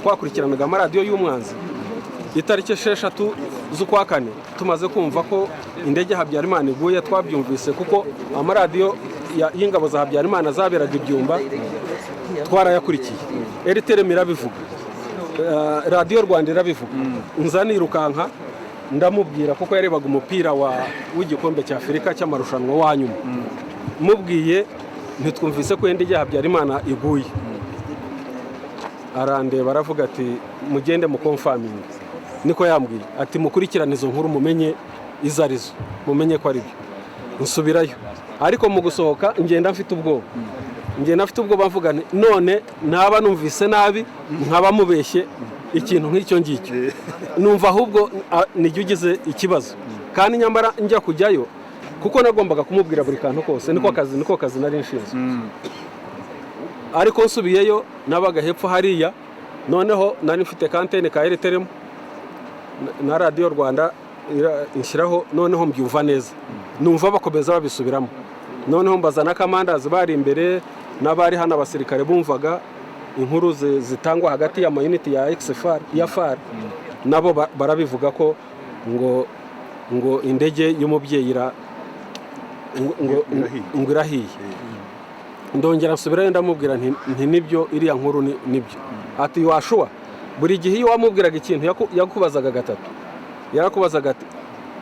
Twakurikiranaga amaradiyo y'umwanzi. Itariki 6 z'ukwa kane, tumaze kumva ko indege ya Habyarimana iguye, twabyumvise kuko amaradiyo y'ingabo za Habyarimana zaberaga ibyumba twarayakurikiye. RTLM irabivuga, Radiyo Rwanda irabivuga. Nza nirukanka ndamubwira, kuko yarebaga umupira w'igikombe cya Afurika cy'amarushanwa wa nyuma. Mubwiye, ntitwumvise ko indege ya Habyarimana iguye. Arandeba, aravuga ati: "Mugende muconfirminge." Niko yambwiye, ati: "Mukurikirane izo nkuru, mumenye izo arizo, mumenye ko ari byo." Nsubirayo, ariko mu gusohoka ngenda mfite ubwoba, ngenda mfite ubwoba, mvuga nti: "None naba numvise nabi, nkaba mubeshye ikintu nk'icyo ngicyo?" Numva ahubwo nijya ugize ikibazo. Kandi nyamara njya kujyayo kuko nagombaga kumubwira buri kantu kose, niko kazi nari nshinzwe. Ariko nsubiyeyo, nabaga hepfo hariya, noneho nari mfite ka antenne ka RTLM na Radiyo Rwanda inshyiraho. Noneho mbyumva neza, numva bakomeza babisubiramo. Noneho mbaza na commanders bari imbere n'abari hano, abasirikare bumvaga inkuru zitangwa hagati ya ma unit ya ex-FAR, ya FAR, nabo barabivuga ko ngo indege y'umubyeyi ngo irahiye. Ndongera nsubirayo, ndamubwira nti: "Nibyo, iriya nkuru nibyo." Ati: "You sure?" Buri gihe iyo wamubwiraga ikintu yakubazaga gatatu. Yarakubazaga ati: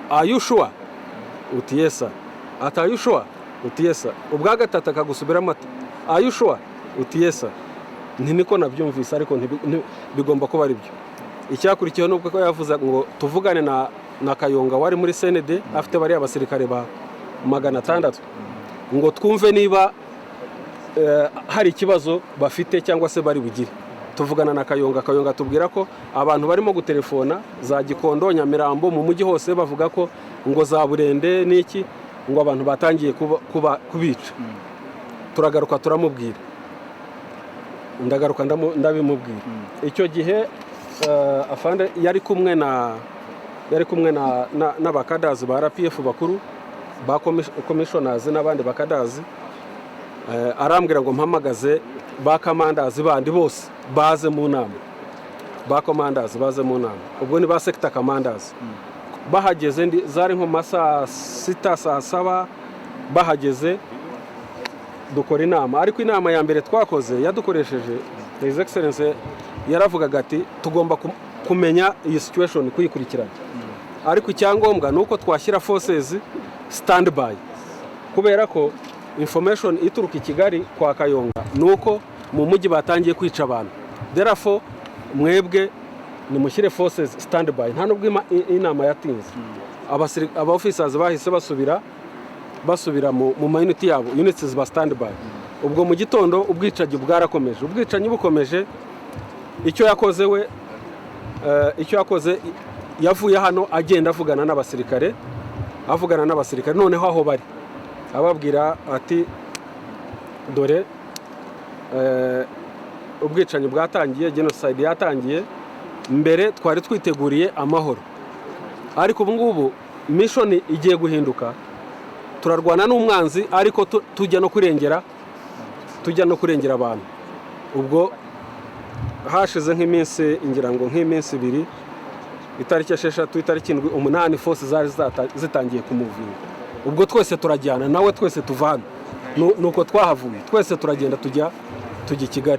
"Are you sure?" Uti: "Yes sir." Ati: "Are you sure?" Uti: "Yes sir." Ubwa gatatu akagusubiramo ati: "Are you sure?" Uti: "Yes sir." Nti: "Niko nabyumvise, ariko bigomba kuba ari byo." Icyakurikiyeho nubwo ko yavuze ngo tuvugane na Kayonga wari muri CND, afite bariya basirikare ba 600, ngo twumve niba hari ikibazo bafite cyangwa se bari bugire. Tuvugana na Kayonga. Kayonga tubwira ko abantu barimo gutelefona za Gikondo, Nyamirambo, mu mujyi hose, bavuga ko ngo za Burende n'iki, ngo abantu batangiye kubica. Turagaruka turamubwira, ndagaruka ndabimubwira. Icyo gihe afande yari kumwe n'abacadres ba RPF bakuru, ba commissioners n'abandi bacadres. Arambwira ngo mpamagaze ba commanders bandi bose baze mu nama, ba commanders baze mu nama. Ubwo ni ba sector commanders. Bahageze zari nko mu ma saa 6, saa 7. Bahageze dukora inama. Ariko inama ya mbere twakoze yadukoresheje, His Excellency yaravugaga ati: "Tugomba kumenya iyi situation, kuyikurikirana, ariko icyangombwa ni uko twashyira forces stand by, kubera ko information ituruka i Kigali kwa Kayonga ni uko mu mujyi batangiye kwica abantu. Therefore mwebwe nimushyire forces stand by." Nta nubwo inama yatinze, aba officers bahise basubira mu ma unit yabo, units ziba stand by. Ubwo mu gitondo ubwicanyi bwarakomeje. Ubwicanyi bukomeje, icyo yakoze we, icyo yakoze, yavuye hano agenda avugana n'abasirikare, avugana n'abasirikare noneho aho bari, ababwira ati: "Dore ubwicanyi bwatangiye, genocide yatangiye. Mbere twari twiteguriye amahoro, ariko ubu ngubu mission igiye guhinduka. Turarwana n'umwanzi, ariko tujya no kurengera abantu." Ubwo hashize nk'iminsi, ngira ngo nk'iminsi 2, itariki 6, itariki 7, 8, force zari zitangiye kumovinga. Ubwo twese turajyana nawe, twese tuva hano. Nuko twahavuye twese, turagenda tujya i Kigali.